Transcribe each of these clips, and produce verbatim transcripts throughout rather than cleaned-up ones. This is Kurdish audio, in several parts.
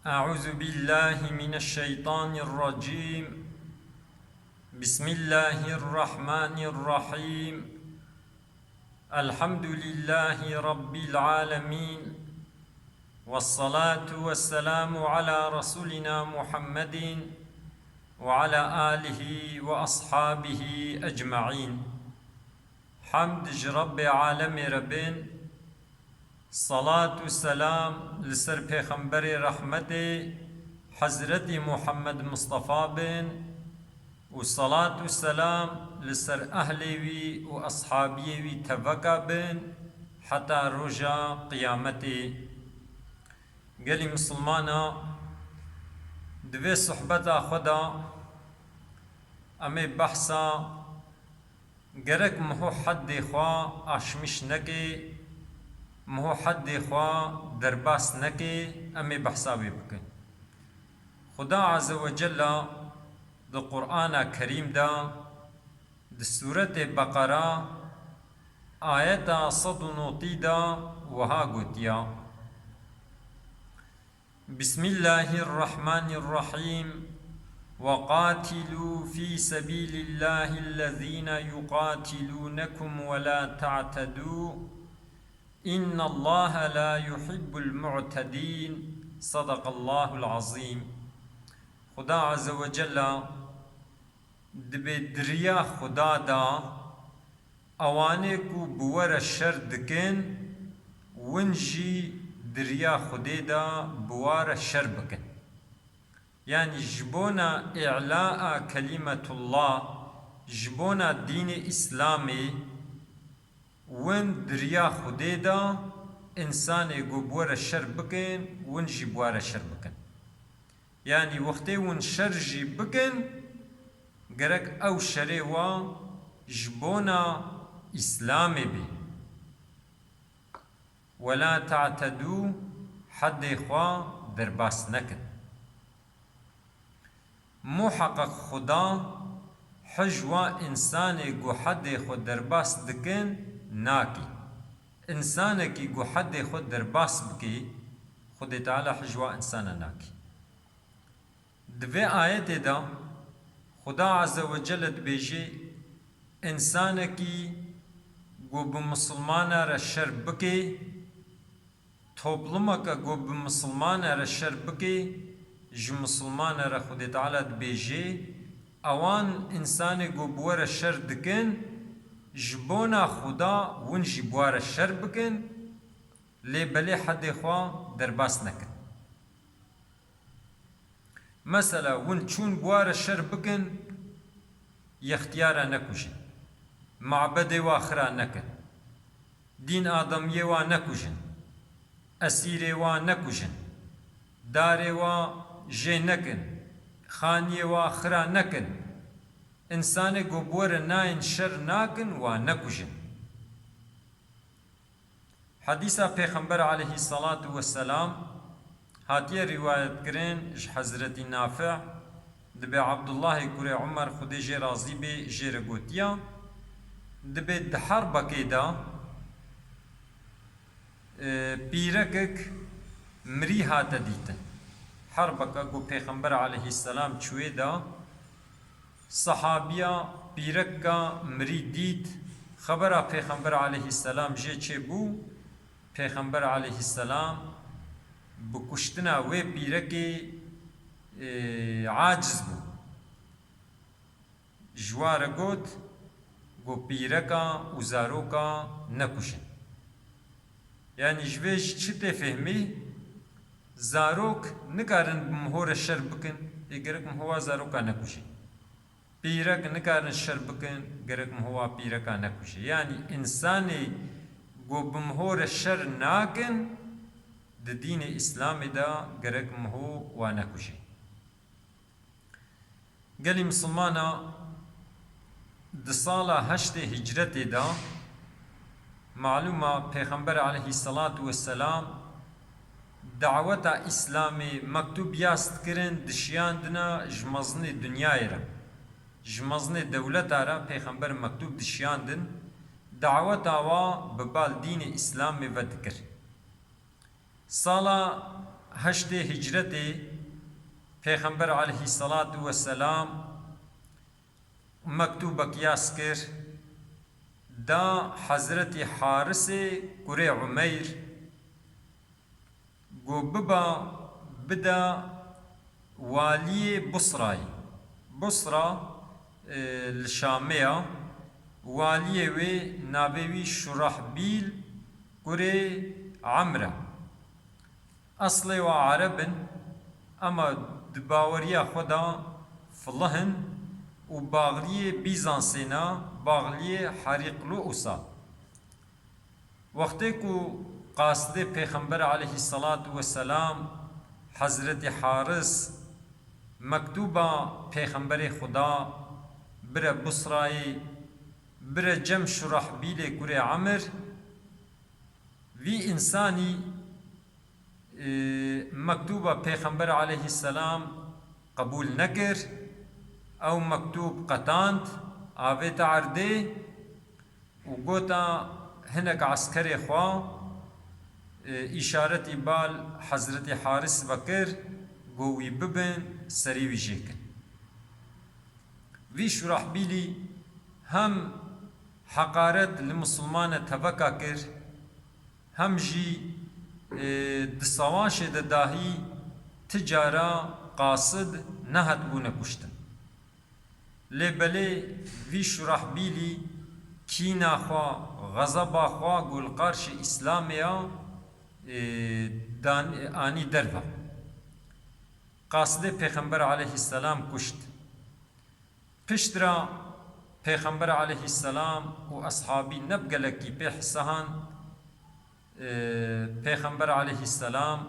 أعوذ بالله من الشيطان الرجيم. بسم الله الرحمن الرحيم. الحمد لله رب العالمين. والصلاة والسلام على رسولنا محمد وعلى آله وأصحابه أجمعين. Hemd ji Rebbê alemê re bên, salat û selam li ser Pêxemberê rehmetê, Hezretî Muhammed Mistefa bin û salat û selam li ser ehlê wî û eshabiyê wî teveka bin heta roja qiyametê. Gelî misilmana, di vê sohbeta xwe de em ê behsa Gerek miho heddê xwe aşmîş neke, miho heddê xwe derbas neke, em ê behsa wê bikin. Xuda Azze ve Cella di Qur'ana Kerîm de, di Sûretê Beqera, ayeta sed û notî de wiha gotiya: بسم الله الرحمن الرحيم. وقاتلوا في سبيل الله الذين يقاتلونكم ولا تعتدوا. إن الله لا يحب المعتدين. صدق الله العظيم. Xuda Azze ve Cella dibê di riya Xuda da, ewanê ku bi we re şer dikin, win jî di riya Xwedê de bi wa re şer bikin. Yanî ji bona îlaa kelîmetullah, ji bona dînê Îslamê, win di riya Xwedê de, însanê ku bi we re şer bikin, win jî bi wa re şer bikin. Yanî wextê hûn şer jî bikin, gerek ew şerê wa ji bona Îslamê bê. Wela ta'tedû, heddê xwe derbas nekin. Muheqeq Xuda hij wa însanê ku heddê xwe derbas dikin nakî. Însanekî ku heddê xwe derbas bikî, Xwedê Teala hij wa însana nakî. Di vê ayetê de Xuda Azze ve Celle dibêje, însanekî ku bi misilmana re şer bike, toplumeke ku bi misilmana re şer bike, ji misilmana re Xwedê Teala dibêje, ewan însanê ku bi we re şer dikin, ji bona Xuda win jî bi we re şer bikin, lê belê hedê xwe derbas nekin. Mesela, win çûn bi wa re şer bikin, yextiyara nekujin. Mabedê wa xira nekin. Dîn adamiyê wa nekujin. Esîrê wa nekujin. Darê wa jê nekin. Xaniyê wa xira nekin. Însanê ku bi we re nayên şer nakin, wa nekujin. Hedîsa Pêxember aleyhisselatu vesselam hatiye rîwayetkirin ji Hezretî Nafi', dibê Abdullahê kurê Umer, Xwedê jê razî bê, jê re gotiya, dibê di herbekê de, e, pîrekek mirî hate dîtin. Herbeka ku Pêxember aleyhisselam çûyê de, Sehabiya pîreka mirî dît, xebera Pêxember aleyhisselam jê çêbû, Pêxember aleyhisselam bi kuştina wê pîrekê, e, aciz bû. Ji wa re got, got, pîreka û zaroka nekujin. Yanî ji vê jî çi tê fehmî? Zarok nikarin bi miho re şer bikin, ê gerek miho wa zaroka nekujin. Pîrek nikarin şer bikin, gerek miho wa pîreka nekujin. Yanî însanê ku bi miho re şer nakin, di dînê Îslamê de gerek miho wa nekujin. Gelî misilmana, di sala heştê hicretê de, malûma Pêxember aleyhisselatu vesselam daweta Îslamê mektûb yaz dikirin, dişiyandina ji mezinê dinyayê re, ji mezinê dewleta re Pêxember mektûb dişiyandin, daweta wa bi bal dînê Îslamê ve dikir. Sala heştê hicretê Pêxember aleyhisselatu vesselam mektûbek yaz kir, da Hezretî Harisê kurê Umeyr, got, biba, bida waliyê Busrayê. Busra, e, li Şamê ya. Waliyê wê navê wî Şurahbîl kurê Emr e. Eslê wa Ereb in, ema di baweriya xwe de filih in û baxliyê Bîzansê ne, baxliyê Herîqluusa. Wextê ku qasidê Pêxember aleyhisselatu vesselam, Hezretî Haris, mektûba Pêxemberê Xuda bire Busrayê, bire cem Şurahbîlê kurê Emir, vî însanî, e, mektûba Pêxember aleyhisselam qebûl nekir. Ew mektûb qetand, avête erdê û gota hinek eskerê xwe, e, îşaretî bal Hezretî Haris vekir, got, wî bibin, serî wî jêkin. Vî Şurahbîlî hem heqaret li misilmane teveka kir, hem jî, e, di savaşê de dahî ti cara qasid nehatibûne kuştin. Lê belê vî Şurahbîlî kîna xwe, xezeba xwe ku li qarşî Îslamê ya, e, dan-, anî derve. Qasidê Pêxember aleyhisselam kuşt. Piştre Pêxember aleyhisselam û eshabî ne bi gelekî pê hisihan, e, Pêxember aleyhisselam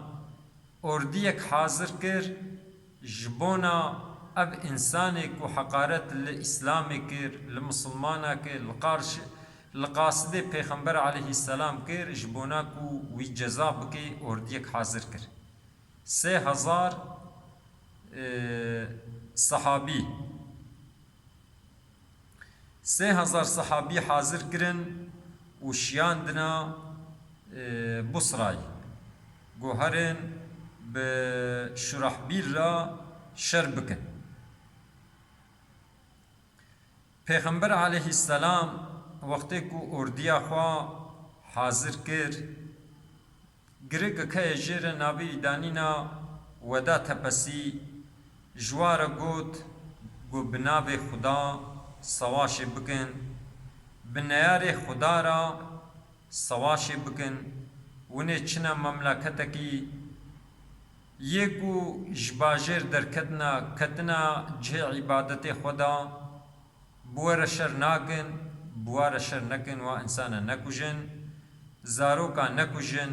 ordiyek hazir kir, ji bona ev însanê ku heqaret li Îslamê kir, li misilmana kir, li qarş-, li qasidê Pêxember aleyhisselam kir, ji bona ku wî ceza bike, ordiyek hazir kir. Sê hezar, e, sehabî. Sê hezar sehabî hazir kirin û şiyandina, e, Busrayê. Got herin bi Şurahbîl re şer bikin. Pêxember aleyhisselam wextê ku ordiya xwe hazir kir, girêkeke jê re navê wî danîna Weda Tepesî, ji wa re got, got, bi navê Xuda sewaşê bikin, bi neyarê Xuda re sewaşê bikin, winê çine memleketekî, yê ku ji bajêr derketina, ketina cihê îbadetê xwe de, bi we re şer nakin, bi wa re şer nekin, wa însana nekujin, zaroka nekujin,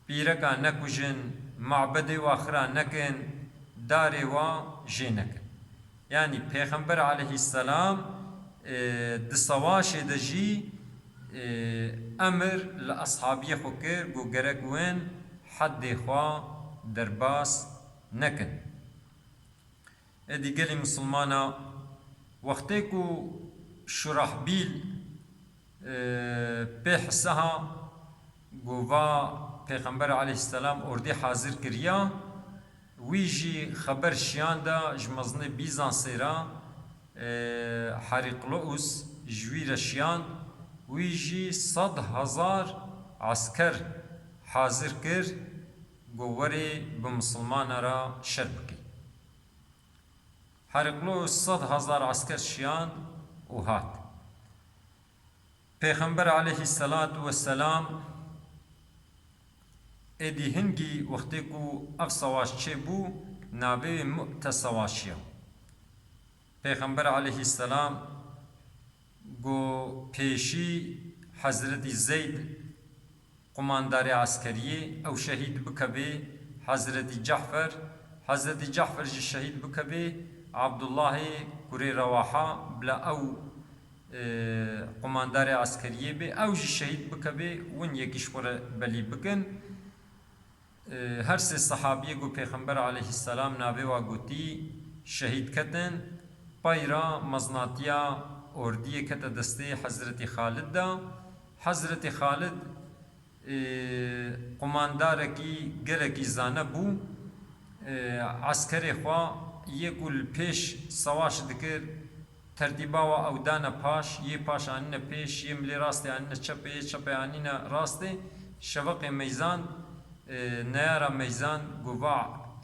pîreka nekujin, mabedê wa xira nekin, darê wa jê nekin. Yanî Pêxember aleyhisselam, e, di sewaşê de jî, e, emir li eshabiyê xwe kir, got gerek win heddê xwe derbas nekin. Êdî gelî misilmana, wextê ku Şurahbîl, e, pê hisiha, ku va Pêxember aleyhisselam ordî hazir kiriya, wî jî xeber şiyanda ji mezinê Bîzansê re, e, Herîqloûs ji wî re şiyand, wî jî sed hezar esker hazir kir, ku werê bi misilmana re şer bike. Herîqloûs sed hezar esker şiyand û hat. Pêxember aleyhisselatu vesselam êdî hingî wextê ku ev sewaş çêbû, navê wê Mu'te sewaşiya. Pêxember aleyhisselam got pêşî Hezretî Zeyd qumandarê eskeriyê, ew şehîd bikevê, Hezretî Cefer, Hezretî Cefer jî şehîd bikevê, Abdullahê kurê Rewaha bila ew, e, qumandarê eskeriyê bê, ew jî şehîd bikevê, win yekî ji xwe re belî bikin. E, her sê sehabiyê ku Pêxember aleyhisselam navê wa gotî, şehîd ketin, peyra meznatiya ordiyê kete destê Hezretî Xalid de. Hezretî Xalid, Ê, qumandarekî gelekî zane bû. Ê, eskerê xwe yê ku li pêş sewaş dikir, tertîba we ew dane paş, yê paş anîne pêş, yê milê rastê anîne çepê, yê çepê anîne rastê. Şeveqê meyzand, ê, neyara meyzand, got, va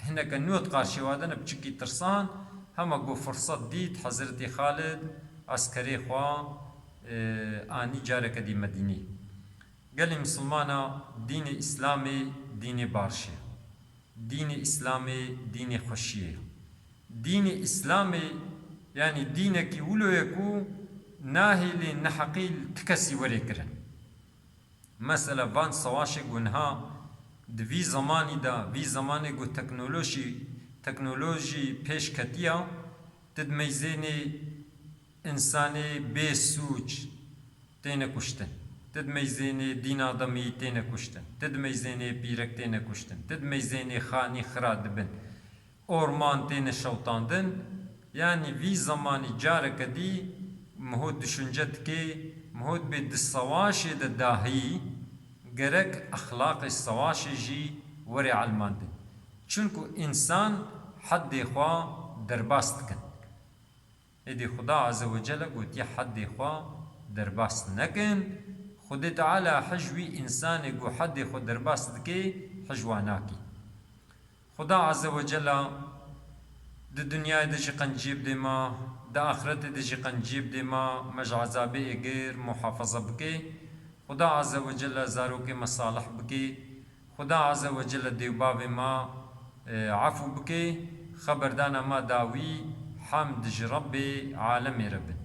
hineke nû di qarşê we de ne, piçikî tirsan, hema got firset dît, Hezretî Xalid eskerê xwe, ê, anî careke dî Medînê. Gelê misilmana, dînê Îslamê dînê barişê. Dînê Îslamê dînê xweşiyê. Dînê Îslamê, yanî dînekî wilo ye ku nahêlê neheqî li ti kesî werê kirin. Mesela van sewaşê ku niha di vî zemanî de, vî zemanê ku teknolojî, teknolojî pêş ketiya, ti di meyzênê însanê bê sûc têne kuştin. Ti di meyzênê dîn ademî têne kuştin. Ti di meyzênê pîrek têne kuştin. Ti di meyzênê xanî xira dibin. Orman têne şewtandin. Yanî vî zemanî careke dî miho düşünce dikê, miho dibê di sewaşê de dahî gerek exlaqê sewaşê jî were elmandin. Çunku însan heddê xwe derbas dikin. Êdî Xuda Azze ve Celle gotiye heddê xwe derbas nekin. Xwedê Teala hij wî însanê ku heddê xwe derbas dike, hij wa nakî. Xuda Azze ve Celle di dinyayê de jî qenciyê bidê ma, di axiretê de jî qenciyê bidê ma, me ji ezabê êgir muhafaza bike. Xuda Azze ve Celle zarokê me salih bike. Xuda Azze ve Celle dêvbavê me, e, efû bike, xeberdana me dawî, hemd ji Rebbê alemê re bin.